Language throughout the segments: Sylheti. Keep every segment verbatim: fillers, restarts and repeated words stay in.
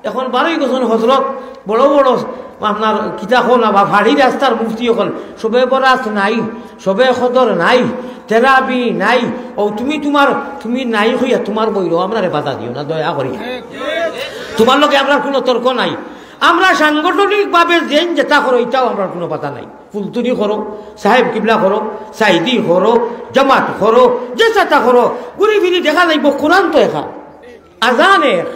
এখন বারোই গেছইন হজরত, বড় বড় আপনার কিতা কও না বা ফাড়ি রাস্তার মুফতি অকল, শবে বরাত নাই, শবে কদর নাই, তেরাবি নাই। ও তুমি তুমার, তুমি নাই কইয়া তুমার বইরো, আমরারে বাধা দিও না দয়া করি। তুমার লগে আমরার কুনু তর্ক নাই। আমরা সাংগঠনিকভাবে যেইন যেতা করো, ইতাও আমরার কুনু বাধা নাই। ফুলতলি করো, সাহেব কিবলা করো, সাইদি করো, জামাত করো, যে যেতা করো, ঘুরি ফিরি দেখা যাইবো কোরআন তো একা। আজান এক,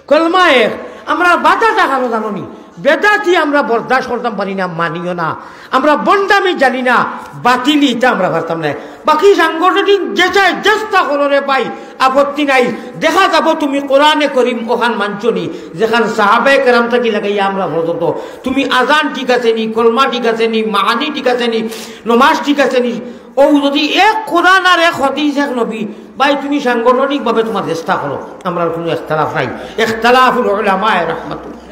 কলমা এক, আমরা বাধা দেখানো জানো নি? বেদাতি আমরা বরদাস্ত করতাম পারি না, মানিও না। আমরা ভন্ডামি জানি না, বাতিলি ইতা আমরা পারতাম না। বাকি সাংগঠনিক যেতায় যেতা করো রে ভাই, আপত্তি নাই। দেখা যাবো তুমি কোরআনে করিম অখান মানছো নি, যেখান সাহাবায়ে কেরাম থাকি লাগাইয়া আমরা পর্যন্ত। তুমি আজান ঠিক আছে নি, কলমা ঠিক আছে নি, মাহানি ঠিক আছে নি, নমাজ ঠিক আছে নি, ও যদি এক কোরআন আর এক হাদিস এক নবী, ভাই, তুমি সাংগঠনিকভাবে তুমার চেষ্টা করো, আমরার কুনু ইখতিলাফ নাই। ইখতিলাফুল উলামায়ে রাহমাতুল্লাহ,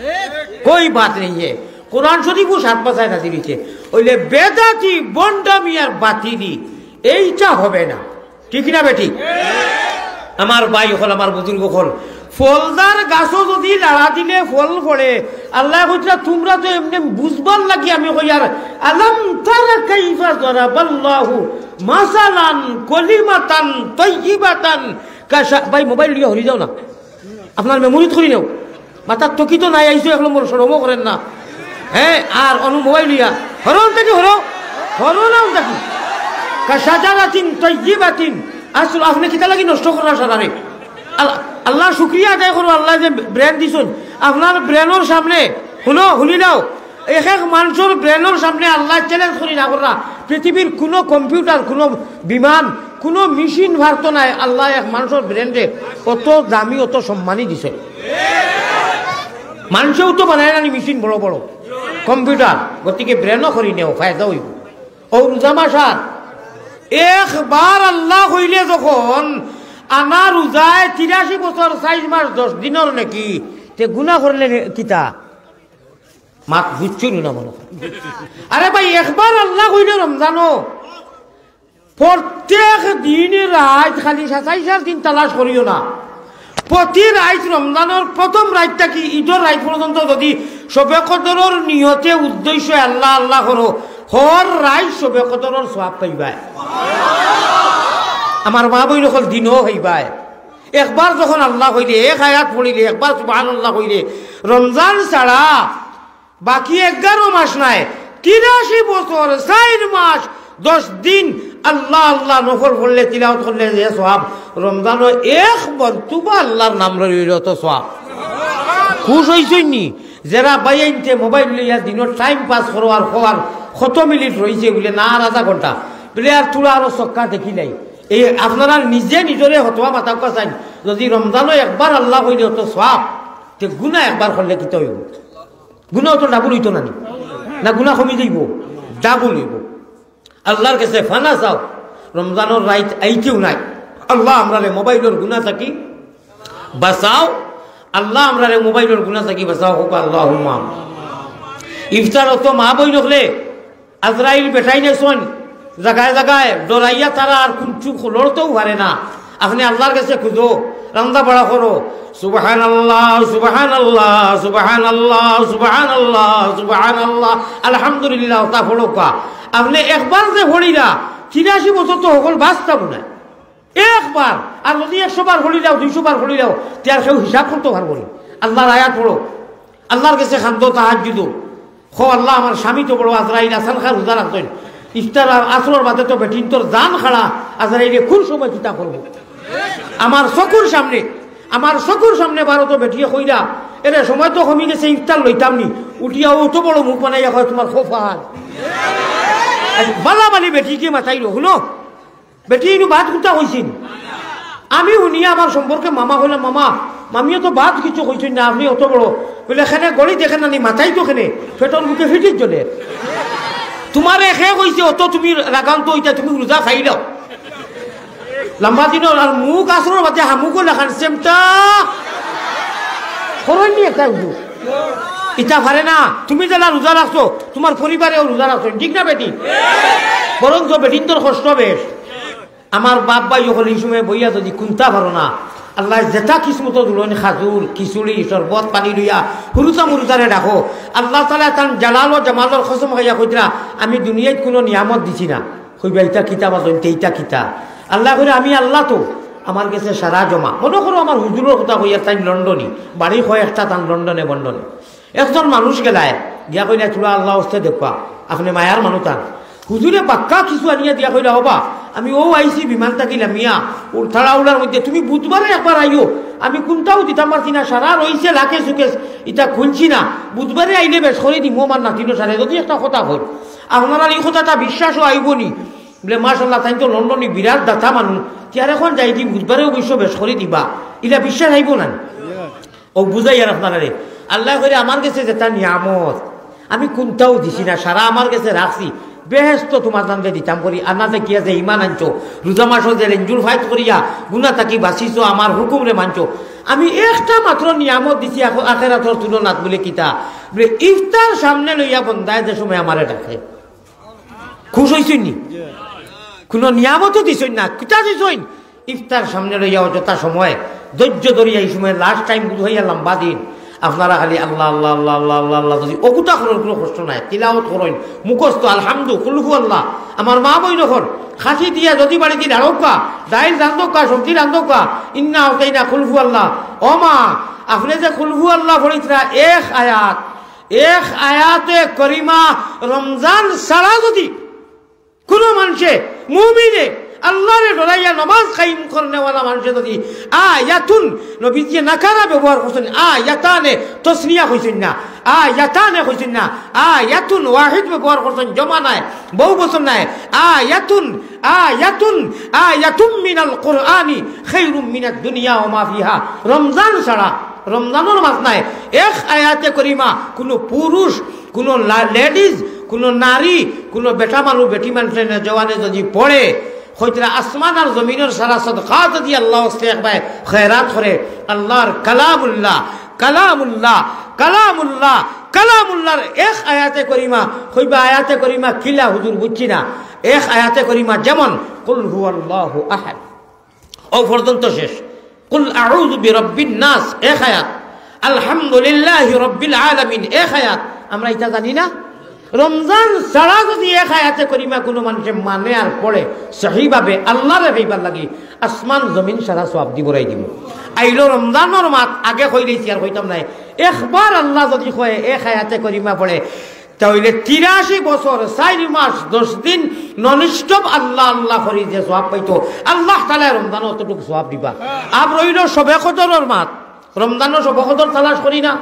কোই বাত নেই হে। কোরআন শরীফও সাত মাথায় নাজিল অইছে, অইলে বেদাতি, ভন্ডামি আর বাতিলি এইটা হবে না, ঠিক না বেঠিক? আমার ভাই অকল, আমার বুজুর্গ অকল, ফলদার গাছো যদি লাড়া দিলে ফল পড়ে, আল্লায় কইতরা, তুমরা তো এমনে বুঝবার লাগি আমি কইয়ার, আলাম তারা কাইফা দরাবাল্লাহু মাসালান কালিমাতান তাইয়িবাতান কাশা-, ভাই, মোবাইল লইয়া হরি যাও না, আপনার মেমোরিত করি নেও। মাথার তকি তো নাই, আইছো এক নম্বর, শরমও করেন না। হ্যাঁ, আর অনু মোবাইল লইয়া, হরো অন থাকি, হরো, হরো না অন থাকি। কাশাজারাতিন তাইয়িবাতিন। আসল আপনে কিতা লাগি নষ্ট করা সারারে? আল-, আল্লাহর শুকরিয়া আদায় করো, আল্লায় যে ব্রেন দিছইন, আপনার ব্রেনর সামনে, হুনো, হুনি নাও, এক এক মানষর ব্রেনর সামনে আল্লায় চ্যালেঞ্জ করি না কররা। পৃথিবীর কুনু কম্পিউটার, কুনু বিমান, কুনু মেশিন পারতো নায়। আল্লায় এক মানষর ব্রেনরে অত দামি, অত সম্মানী দিছে। মানষেও তো বানায় না নি মেশিন বড় বড় কম্পিউটার, গতিকে ব্রেনও করি নেও, ফায়দা অইবো। ও রোজা মাস আর একবার আল্লাহ কইলে যখন আনা রোজায় তিরাশি বছর চাইর মাস দশ দিনর নেকি, তে গুনা করলে নে-, কিতা? মাত বুঝছো নি না মনে হয়? আরে ভাই, একবার আল্লাহ কইলে রমজানো, প্রত্যেক দিন রাইত খালি সাতাইশার দিন তালাশ করিও না। প্রতি রাইত রমজানর প্রথম রাইত থাকি ঈদর রাইত পর্যন্ত যদি শবে কদরর নিয়তে উদ্দেশ্যে আল্লাহ আল্লাহ করো, হর রাইত শবে কদরর সওয়াব পাইবায়। আমার মা বইন অকল দিনও পাইবায়। একবার যখন আল্লাহ কইলে, এক আয়াত পড়িলে, একবার সুবহানাল্লাহ কইলে, রমজান ছাড়া বাকি এগারো মাস নাই, তিরাশি বছর, চাইর মাস, দশ দিন আল্লাহ আল্লাহ নফল পড়লে, তিলাওয়াত করলে যে সওয়াব, রমজানো এক মর্তবা আল্লাহর নাম লইলে অত সওয়াব। খুশ অইছইন নি? যেরা ভাইয়াইন্তে মোবাইল লইয়া দিনর টাইম পাস করো আর কও আর কত মিনিট রইছে বুলে, না আর আধা ঘন্টা বুলে, আর থুড়া আরো ছক্কা দেখিলাই। এই আপনারা নিজে নিজরে হতবা মাতাউক্কা চাইন, যদি রমজানো একবার আল্লাহ কইলে অত সওয়াব, তে গুনা একবার করলে কিতা অইবো? গুনা তো ডাবল অইতো না নি? না, গুনা কমি যাইবো, ডাবল অইবো। আল্লাহর কাছে ফানা চাও, রমজানর রাইত আইতেউ নাই। আল্লাহ, আমরারে মোবাইলর গুনা থাকি বাঁচাও। আল্লাহ, আমরারে মোবাইলর গুনা থাকি বাঁচাও, কউক্কা আল্লাহুম্মা আমিন। ইফতারো তো মা বইন অকলে আজরাইল বেটাইন আছইন জাগায় জাগায়, ডরাইয়া তারা আর কুনচু লড়তেউ পারে না। আপনে আল্লাহর কাছে খুঁজো, রান্দা বাড়া করো, সুবহানাল্লাহ, সুবহানাল্লাহ, সুবহানাল্লাহ, সুবহানাল্লাহ, সুবহানাল্লাহ, আলহামদুলিল্লাহ, তা পড়উক্কা। আপনে একবার যে পড়িলা, তিরাশি বছর তো হকল বাঁচতাম না। একবার, আর যদি একশো বার পড়িলাও, দুইশো বার পড়িলাও, তে আর কেউ হিসাব করতো পারবো নি। আল্লাহর আয়াত পড়ো, আল্লাহর কাছে কান্দো, তাহাজ্জুদো। কও, আল্লাহ, আমার স্বামী তো বড় আজরাইল, আসান খার রোজা রাখছইন। ইফতার আর আসরর বাদে তো বেটিন্তর জান খাড়া, আজরাইলে কুন সময় কিতা করবো? আমার চকুর সামনে, আমার চকুর সামনে বারো তো বেটিয়ে কইরা, এরে সময় তো কমি গেছে, ইফতার লইতাম নি। উঠিয়া অত বড় মুখ বানাইয়া কয়, তুমার কপাল। বালা বালি বেটিকে মাতাইলো, হুনো। বেটি ইনু বাদ কুনতা কইছইন? আমি হুনিয়া আমার সম্পর্কে মামা কইলাম, "মামা, মামিয়ে তো বাদ কিচ্ছু কইছইন না, আপনে অত বড়।" বুলে, "কেনে গড়ি দেখে না নি, মাথায় তো কেনে, পেটর মুখে ফিটির জ্বলে। তুমারে কে কইছে অত তুমি রাগান্ত অইতা, তুমি রোজা খাইলাও।" লম্বা দিনর আর মুখ আসরর বাদে হামুকও লাখান সেমটা। করইন নি একটা উজু। ইতা পারে না, তুমি যেলা রোজা রাখছো, তুমার পরিবারেও রোজা রাখছো, ঠিক না বেটি? বরং তো বেটিন্তর কষ্ট বেশ। আমার বাপ ভাই অকল ই সময় বইয়া যদি কুনতা পারো না, আল্লায় যেটা কিসমতো দিছইন, খাজুর, খিচুড়ি, শরবত, পানি লইয়া হুরুতা মুরুতারে ডাকো। আল্লাহ তাআলায় তান জালাল ও জামালর কসম খাইয়া কইতরা, "আমি দুনিয়াত কুনু নিয়ামত দিছি না।" কইবা, "ইতা কিতা বা জনতে, ইতা কিতা?" আল্লায় কইরা, "আমি আল্লাহ তো, আমার গেছে সারা জমা।" মনো করো আমার হুজুরর কথা কইয়ার, তাইন লন্ডনী, বাড়ি কয় একটা তান লন্ডনে বন্ডনে। একজন মানুষ গেলায়, গিয়া কইলা, "থুড়া আল্লাহ ওয়াস্তে দেখবা, আপনে মায়ার মানুষ তান।" হুজুরে বাক্কা কিছু আনিয়া দিয়া কইলা, "ওবা, আমি অউ আইছি বিমান থাকি লামিয়া, উল-, তাড়াহুড়ার মধ্যে, তুমি বুধবারে একবার আইও, আমি কুনটাও দিতাম পারছি না, সারা রইছে লাখে সুকে, ইটা খুলছি না, বুধবারে আইলে বেশ করি দিমু আমার নাতিনর সারে, যদি একটা কথা কই, আপনারার ই কথাটা বিশ্বাসও আইবো নি?" বলে, "মাশাআল্লাহ, তাইন তো লন্ডনী বিরাট দাতা মানুষ, তে আর এখন যাইগি, বুধবারে অবশ্য বেশ করি দিবা, ইলা বিশ্বাস আইবো না?" অউ বুঝাইয়ার আপনারারে। আল্লায় কইরা, "আমার গেছে যেটা নিয়ামত, আমি কুনটাও দিছি না, সারা আমার গেছে রাখছি। বেহেস্ত তুমার জানরে দিতাম করি, আর না দেখিয়া যে ইমান আনছো, রোজা মাসো যে রেঞ্জুর ফাইট করিয়া গুনা থাকি বাঁচিছো, আমার হুকুমরে মানছো, আমি একটা মাত্র নিয়ামত দিছি আখ-, আখেরাতর তুলনাত।" বলে, "কিতা?" বলে, "ইফতার সামনে লইয়া বন্দায় যে সময় আমারে ডাকে।" খুশ অইছইন নি? কুনু নিয়ামতও দিছইন না, কিতা দিছইন? ইফতার সামনে লইয়া অযথা সময়, ধৈর্য ধরিয়া, ই সময় লাস্ট টাইম বুঝাইয়া লম্বা দিন। আপনারা খালি আল্লাহ, আল্লাহ, আল্লাহ, আল্লাহ, আল্লাহ, আল্লাহ, যদি অগুটা করইন, কুনু কষ্ট নাই, তিলাওত করইন, মুখস্থ আলহামদু, কুলহু আল্লাহ। আমার মা বইন অকল, খাসি দিয়া যদি বাড়িত দিন আরোগ্যা, ডাইল রান্ধোক্কা, সবজি রান্ধোক্কা, ইন্না আতাইনা, কুলহু আল্লাহ। ও মা, আপনে যে কুলহু আল্লাহ পড়িতরা এক আয়াত, এক আয়াতে করিমা রমজান ছাড়া যদি কুনু মানষে, মুমিনে, আল্লাহরে ডরাইয়া নমাজ কায়েম করনেওয়ালা মানষে যদি আয়াতুন, নবীজিয়ে নাকারা ব্যবহার করছইন, আয়াতানে, তসনিয়া কইছইন না, আয়াতানে কইছইন না, আয়াতুন ওয়াহিদ ব্যবহার করছইন, জমা নায়, বহু বচন নায়, আয়াতুন, আয়াতুন, আয়াতুম মিনাল কুরআনি খায়রুম মিনাদ দুনিয়া ওয়া মা ফিহা। রমজান ছাড়া, রমজানর মাস নায়, এক আয়াতে করিমা কুনু পুরুষ, কুনু লা-, লেডিজ, কুনু নারী, কুনু বেটা মানুষ, বেটি মানষে, নওজোয়ানে যদি পড়ে, কইতরা আসমান আর জমিনর সারা সদকা যদি আল্লাহ ওয়াস্তে একবার খয়রাত করে, আল্লাহর কালামুল্লাহ, কালামুল্লাহ, কালামুল্লাহ, কালামুল্লাহর এক আয়াতে করিমা, কইবা আয়াতে করিমা কিলা হুজুর বুঝছি না, এক আয়াতে করিমা যেমন কুল হুয়াল্লাহু আহাদ, অউ পর্যন্ত শেষ। কুল আউযু বিরাব্বিন নাস, এক আয়াত। আলহামদুলিল্লাহি রাব্বিল আলামিন, এক আয়াত। আমরা ইটা জানি না? রমজান ছাড়া যদি এক আয়াতে করিমা কুনু মানষে মানে আর পড়ে, সহিভাবে আল্লাহরে পাইবার লাগি আসমান জমিন সারা সওয়াব দি ভরাই দিমু। আইলো রমজানর মাস, আগে কইলাইছি আর কইতাম নায়। একবার আল্লাহ যদি কয় এক আয়াতে করিমা পড়ে, তা অইলে তিরাশি বছর, চাইর মাস, দশ দিন non-stop আল্লাহ আল্লাহ করি যে সওয়াব পাইতো, আল্লাহ তাআলায় রমজানো অতটুকু সওয়াব দিবা। আর রইলো শবে কদরর মাস, রমজানো শবে কদর তালাশ করি না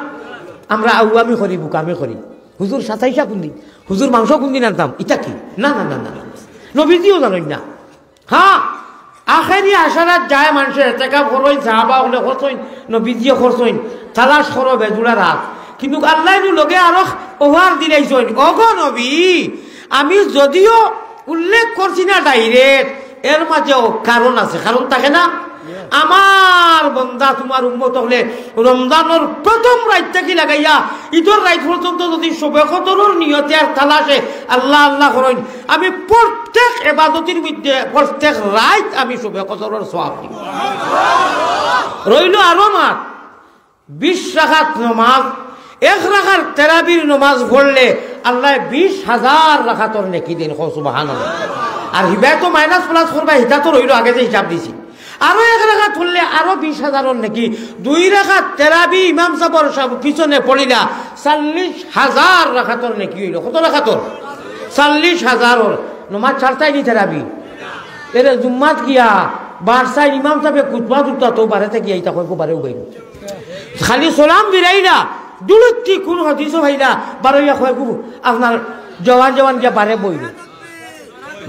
আমরা? আউয়ামি করি, বুকামি করি। হুজুর সাতাইশা কুনদিন? হুজুর মাংস কুনদিন আনতাম? ইটা কি? না, না, না, না, না। নবীজিও জানইন না। হ্যাঁ, আখেরি আশারাত যায় মানষে, এতেকাফ করইন, সাহাবা অকলে করছইন, নবীজিয়ে করছইন, তালাশ করো বেজুড়া রাত। কিন্তু আল্লায় নু লগে আরো অফার দিলাইছইন, "ওগো নবী, আমি যদিও উল্লেখ করছি না direct, এর মাঝেও কারণ আছে।" কারণ থাকে না? আমার বন্দা, তুমার উম্মত অকলে রমজানর প্রথম রাইত থাকি লাগাইয়া ইদর রাইত পর্যন্ত যদি শবে কদরর নিয়তে আর তালাশে আল্লাহ আল্লাহ করইন, আমি প্রত্যেক ইবাদতির মধ্যে প্রত্যেক রাইত আমি শবে কদরর সওয়াব দিমু। রইলো আরো মাস, বিশ রাকাত নমাজ, এক রাকাত তেরাবির নমাজ পড়লে আল্লায় বিশ হাজার রাকাতর নেকি দেইন। কও সুবহানাল্লাহ। আর হিবায় তো minus plus করবা, হিতা তো রইলো, আগে যে হিসাব দিছি। আরো এক রাকাত পড়লে আরো বিশ হাজারর নেকি। দুই রাকাত তেরাবি ইমাম সাবর সাব-, পিছনে পড়িলা, চল্লিশ হাজার রাকাতর নেকি অইলো। কত রাকাতর? চল্লিশ হাজারর। নমাজ ছাড়তায় নি তেরাবি? এরে জুম্মাত গিয়া বারসাইন ইমাম সাবে খুতবা দিতা তো বারে থাকি আইতা কয়, বারে উবাইল। খালি সালাম ফিরাইলা, দুরুদ তি কুন হাদিসো পাইলা, বারইয়া কয়, আপনার জওয়ান জওয়ান গিয়া বারে বইল।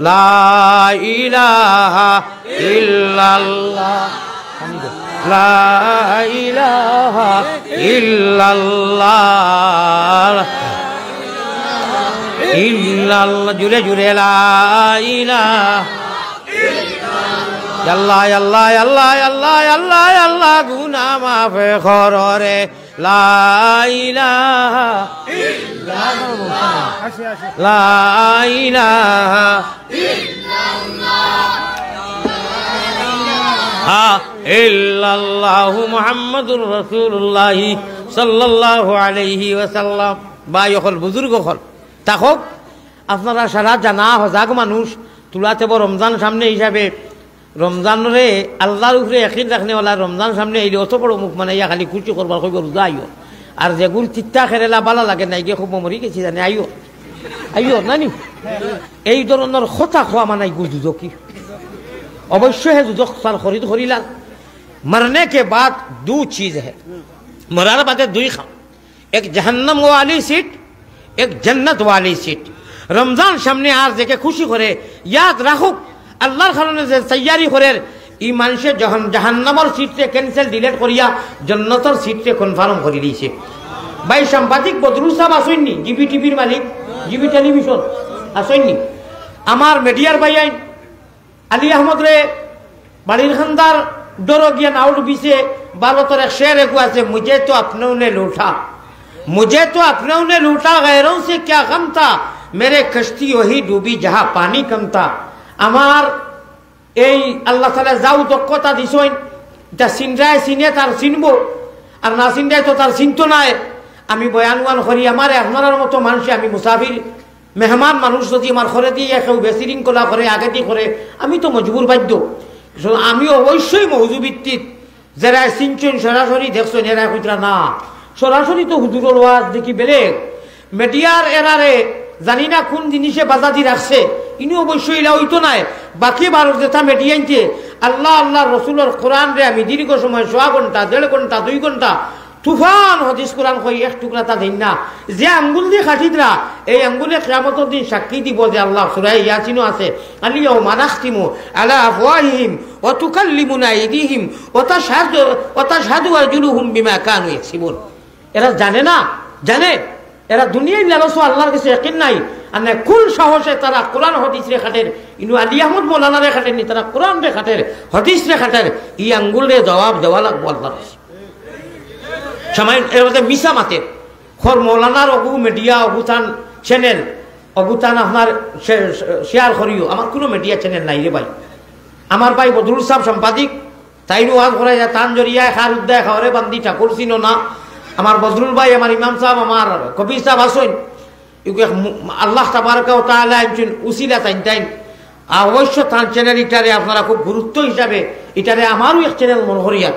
লা ইলাহা ইল্লাল্লাহ। লা ইলাহা ইল্লাল্লাহ। ইল্লাল্লাহ। জুরে জুরে লা ইলাহা ইল্লাল্লাহ, আল্লাহ, আল্লাহ, আল্লাহ, আল্লাহ, আল্লাহ, গুনা মাফ করো রে। লা ইলাহা ইল্লাল্লাহ। লা ইলাহা ইল্লাল্লাহ। হ্যাঁ, ইল্লাল্লাহু মুহাম্মাদুর রাসূলুল্লাহি সাল্লাল্লাহু আলাইহি ওয়াসাল্লাম। ভাই অকল, বুজুর্গ অকল, থাকউক, আপনারা সারা জানা হজাগ মানুষ, তুলাতে বড় রমজান সামনে হিসাবে রমজানরে আল্লাহর উপরে একিন রাখনেওয়ালা রমজান সামনে আইলে অত বড় মুখ বানাইয়া খালি খুশি করবার কইবো রোজা আইও। আর যেগুর তিতা খেরেলা বালা লাগে নাইগে খুব মরি গেছি জানে আইও, আইও নানি। এই ধরনর কথা কওয়া মানাইগু দুজখি। অবশ্য হে দুজখ পার খরিদ করিলা। মরনে কে বাদ দু চিজ হে, মরার বাদে দুই খাম। এক জাহান্নাম ওয়ালি সিট, এক জন্নত ওয়ালি সিট। রমজান সামনে আর যেকে খুশি করে, ইয়াদ রাখউক, আল্লাহর কারণে যে তৈয়ারি করের, ই মানষে জাহান-, জাহান্নামর সিটরে cancel, delete করিয়া জন্নতর সিটরে confirm করি দিছে। ভাই সাংবাদিক বদরুল সাব আছইন নি, জিবি টিভির মালিক, জিবি টেলিভিশন আছইন নি? আমার মিডিয়ার ভাইয়াইন, আলী আহমদরে বাড়ির খান্দার ডরো গিয়া নাও ডুবিছে, বালতর এক শের এগু আছে, "মুঝে তো আপনেও নে লুটা, মুঝে তো আপনেও নে লুটা, গয়রোঁ সে কিয়া গম থা, মেরে কশতি ওহি ডুবি যাহা পানি কম থা।" আমার এই আল্লাহ তাআলা যাও দক্ষতা দিছইন, ইটা চিনরায় চিনে তার চিনবো, আর না চিনরায় তো তার চিনতো নায়। আমি বয়ান ওয়ান করি, আমারে আপনারার মতো মানষে, আমি মুসাফির, মেহমান মানুষ, যদি আমার ঘরে দিয়া কেউ বেশি শৃঙ্খলা করে, আগেদি করে, আমি তো মজবুর বাধ্য। So, আমি অবশ্যই মৌজু ভিত্তিক, যেরা চিনছইন, সরাসরি দেখছইন, এরা কইতরা না, সরাসরি তো হুজুরর ওয়াজ দেখি বেলেগ। মিডিয়ার এরারে জানি না কোন জিনিসে বাজাদি রাখছে, ইনু অবশ্যই ইলা অইতো নায়। বাকি বারো যেটা মিডিয়াইন্তে আল্লাহ, আল্লাহর রসুলর কোরআনরে আমি দীর্ঘ সময়, সোয়া ঘন্টা, দেড় ঘন্টা, দুই ঘন্টা, তুফান হাদিস কোরআন কই, এক টুকরা তা দেইন না। যে আঙ্গুল দি কাটিতরা, এই আঙ্গুলে কিয়ামতর দিন সাক্ষী দিবো যে আল্লাহ, সূরা ইয়াসিনো আছে, "আল ইয়াউমা নাখতিমু আলা আফওয়াহিহিম ওয়া তুকাল্লিমুনা আইদিহিম ওয়া তাশহাদু, ওয়া তাশহাদু আরজুলুহুম বিমা কানু ইয়াকসিবুন।" এরা জানে না, জানে, এরা দুনিয়ার লালচো আল্লাহর গেছে একিন নাই। আর না কোন সাহসে তারা কোরআন হাদিসরে কাটের, ইনু আলী আহমদ মৌলানারে কাটের নি, তারা কোরআনরে কাটের, হাদিসরে কাটের, ই আঙ্গুলরে জবাব দেওয়া লাগবো আল্লাহর গেছে। সামাইন এর মধ্যে মিছা মাতের। খর মৌলানার অগু মিডিয়া, অগু তান চ্যানেল, অগু তান আপনার শে-, শেয়ার করিও। আমার কোনো মিডিয়া চ্যানেল নাই রে ভাই। আমার ভাই বদরুল সাব সাংবাদিক, তাইন ওয়াজ করাইয়া তান জরিয়ায় খার উদ্দায় খাওয়ারে বান্দি ঠাকুর চিনো না। আমার বদরুল ভাই, আমার ইমাম সাব, আমার কবির সাব আছইন। ইগু এক মু-, আল্লাহ তাবারাকা ওয়া তাআলা একজন উসিলা তাইন তাইন। আর অবশ্য তান চ্যানেল ইটারে আপনারা খুব গুরুত্ব হিসাবে, ইটারে আমারও এক চ্যানেল মনে করিয়া,